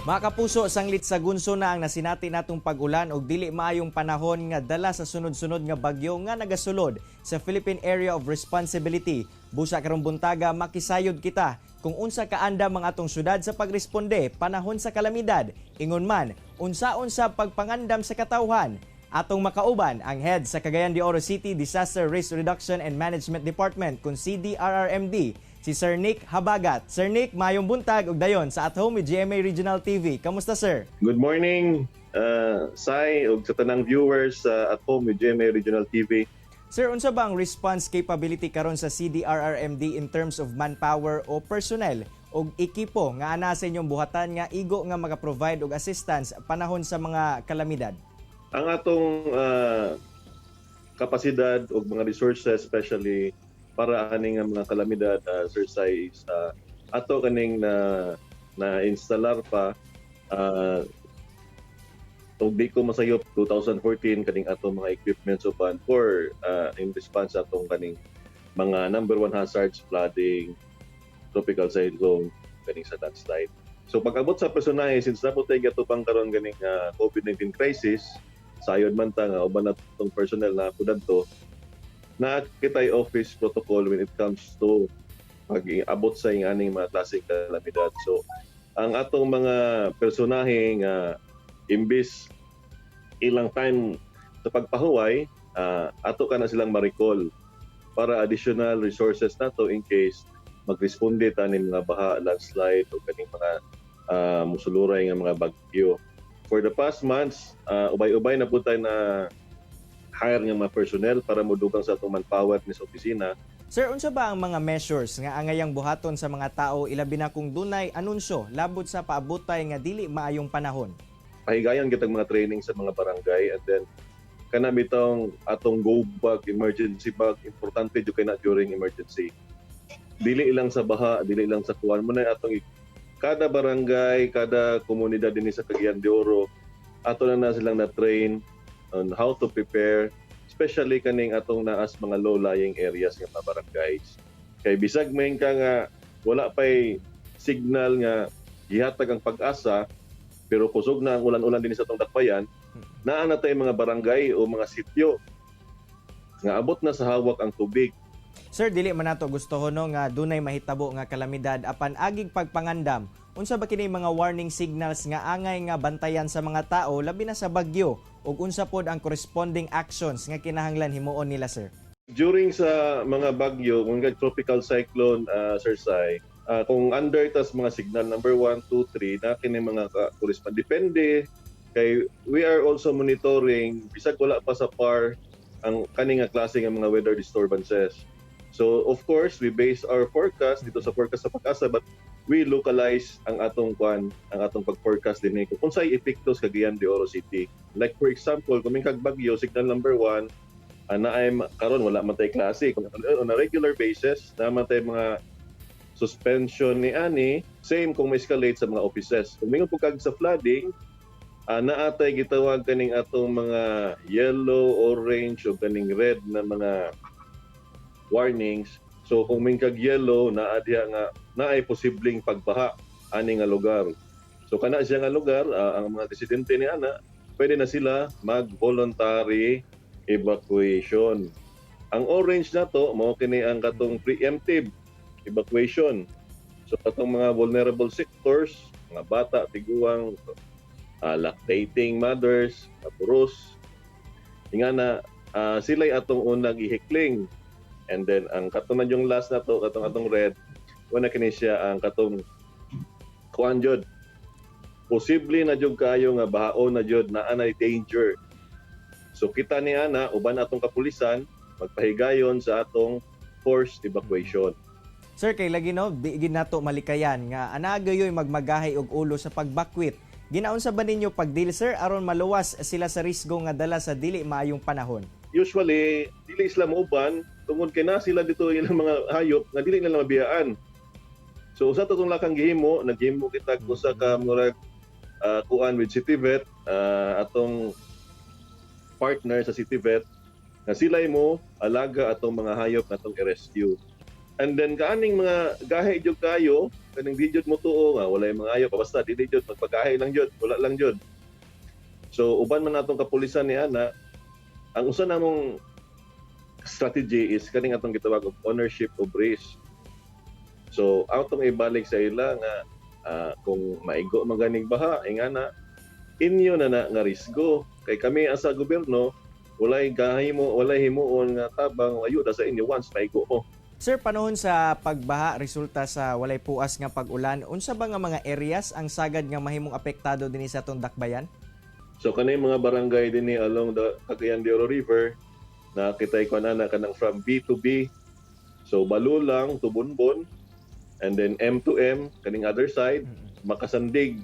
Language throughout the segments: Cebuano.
Mga kapuso, sanglit sa gunso na ang nasinati natong pag-ulan og dili maayong panahon nga dala sa sunod-sunod nga bagyo nga nagasulod sa Philippine Area of Responsibility. Busa karong buntaga, makisayod kita kung unsa kaandam ang atong syudad sa pagresponde panahon sa kalamidad. Ingon man, unsa-unsa pagpangandam sa katawhan. Atong makauban ang head sa Cagayan de Oro City Disaster Risk Reduction and Management Department kung CDRRMD, si Sir Nick Habagat. Sir Nick, maayong buntag ug dayon sa At Home with GMA Regional TV. Kamusta, sir? Good morning, Sai, ug sa tanang viewers sa At Home with GMA Regional TV. Sir, unsa ba ang response capability karon sa CDRRMD in terms of manpower o personnel og ekipo nga ana sa inyong buhatan nga igo nga maka-provide og assistance panahon sa mga kalamidad? Ang atong kapasidad ug mga resources, especially para ani nga mga kalamidad, Sir Sai, is ato kaning na na instalar pa ug di ko masayop 2014 kaning atong mga equipment uban for in response sa atong kaning mga number one hazards, flooding, tropical cyclone, kaning sa landslide. So pag-abot sa personahe, since naa pod tay gatupang karon ganing COVID-19 crisis, sayod man ta nga uban na tong personnel na pud adto, naa kitay office protocol when it comes to pag-abot sa ing aning mga klaseng kalamidad. So ang atong mga personahe nga imbis ilang time sa pagpahuway, ato ka na silang ma-recall para additional resources nato in case magresponde ta ning mga baha, landslide o kaning mga musuluray nga mga bagyo. For the past months, ubay-ubay na po tayo na hire nga mga personnel para modugang sa atong manpower ni sa opisina. Sir, unsa ba ang mga measures nga angayang buhaton sa mga tao, ilabi na kung dunay anunsyo labot sa paabutay nga dili maayong panahon? Pahigayon kitag mga training sa mga barangay and then kana bitong atong go bag, emergency bag, importante jud kay na during emergency. Dili lang sa baha, dili lang sa kuan mo na atong kada barangay, kada komunidad dinhi sa Cagayan de Oro, ato na na silang na-train on how to prepare, especially kaning atong naas mga low-lying areas nga mga barangays. Kay bisag may ka nga wala pay signal nga gihatag ang pag-asa, pero kusog na ang ulan-ulan din sa atong dakbayan, naa na tay mga barangay o mga sityo nga abot na sa hawak ang tubig. Sir, dili man nato gusto no nga dunay mahitabo nga kalamidad, apan agig pagpangandam, unsa ba kini mga warning signals nga angay nga bantayan sa mga tao, labi na sa bagyo, ug unsa pod ang corresponding actions nga kinahanglan himuon nila, sir? During sa mga bagyo, kung kag tropical cyclone, Sir Sai, kung under tas mga signal number 1, 2, 3, na kini mga correspond. Depende kay we are also monitoring bisag wala pa sa PAR ang kani nga klase nga mga weather disturbances. So of course, we base our forecast dito sa forecast sa PAGASA, but we localize ang atong kwan, ang atong pag-forecast din kung unsay epekto sa Cagayan de Oro City. Like for example, kung kag bagyo signal number 1, ana ay karon wala man tay klase. Kung on a regular basis na man tay mga suspension ni ani, same kung ma-escalate sa mga offices. Kung mingon po kag sa flooding, naa tay gitawag kaning atong mga yellow, orange o kaning red na mga warnings. So kung may kag yellow, naa diha nga naay posibleng pagbaha ani nga lugar. So kana siya nga lugar, ang mga residente ni ana pwede na sila mag voluntary evacuation. Ang orange na to, mao kini ang katong preemptive evacuation. So katong mga vulnerable sectors, mga bata, tiguang, lactating mothers, puros, nga na sila'y atong unang ihikling. And then ang katunan yung last na to, katong atong red, wala kini siya ang katong kuan jud. Posible na jud kayo nga bahaon na jud, na anay danger. So kita ni ana uban atong kapulisan magpahigayon sa atong forced evacuation. Sir, kay lagi no, di gid nato malikayan nga ana gayoy magmagahay og ulo sa pagbakwit. Ginaunsa ba ninyo pagdeal, sir, aron maluwas sila sa risgo nga dala sa dili maayong panahon? Usually dili sila mauban tungod kay na sila dito ilang mga hayop nga dili nila mabiyaan. So usa to tong lakang gihimo, naghimo kita usa ka murag kuan with City Vet, atong partner sa City Vet nga sila mo alaga atong mga hayop na atong i-rescue. And then kaaning mga gahi jud kayo, kaning di jud mo tuo nga walay mga ayo pa, basta dili jud magpagahi lang jud, wala lang jud. So uban man atong kapulisan ni ana, ang usa namong strategy is kaning atong gitawag og ownership of risk. So atong ibalik sa ila nga kung maigo man ganing baha ingana, inyo na na nga risgo kay kami ang sa gobyerno walay gahimo, walay himuon nga tabang o ayuda sa inyo once maigo mo. Sir, panahon sa pagbaha resulta sa walay puas nga pag-ulan, unsa ba nga mga areas ang sagad nga mahimong apektado dinhi sa atong dakbayan? So kanay mga barangay dinhi along the Cagayan de Oro River na kitay ko na kanang from B to B. So Balulang to Bonbon and then M to M kaning other side, Makasandig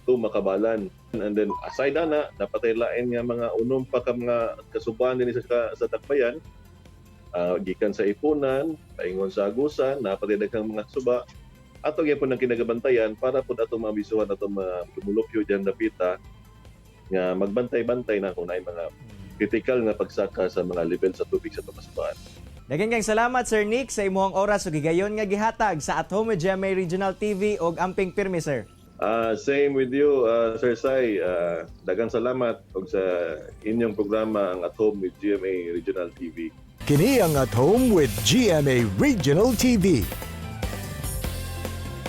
to Makabalan. And then aside ana, dapat ay lain nga mga unom pa ka mga kasuban dinhi sa dakbayan. Gikan sa Iponan, paingon sa Agusan, napatay daghang mga suba. Ato gyapon ang kinagabantayan para pud atong maabisuhan atong mga tumulupyo diyan dapita nga magbantay-bantay na kung naay mga critical nga pagsaka sa mga level sa tubig sa kasubaan. Daghang kang salamat, Sir Nick, sa imong oras ug higayon nga gihatag sa At Home with GMA Regional TV og amping pirmi, sir. Same with you, Sir Sai. Daghang salamat og sa inyong programa ang At Home with GMA Regional TV. Kini ang At Home with GMA Regional TV.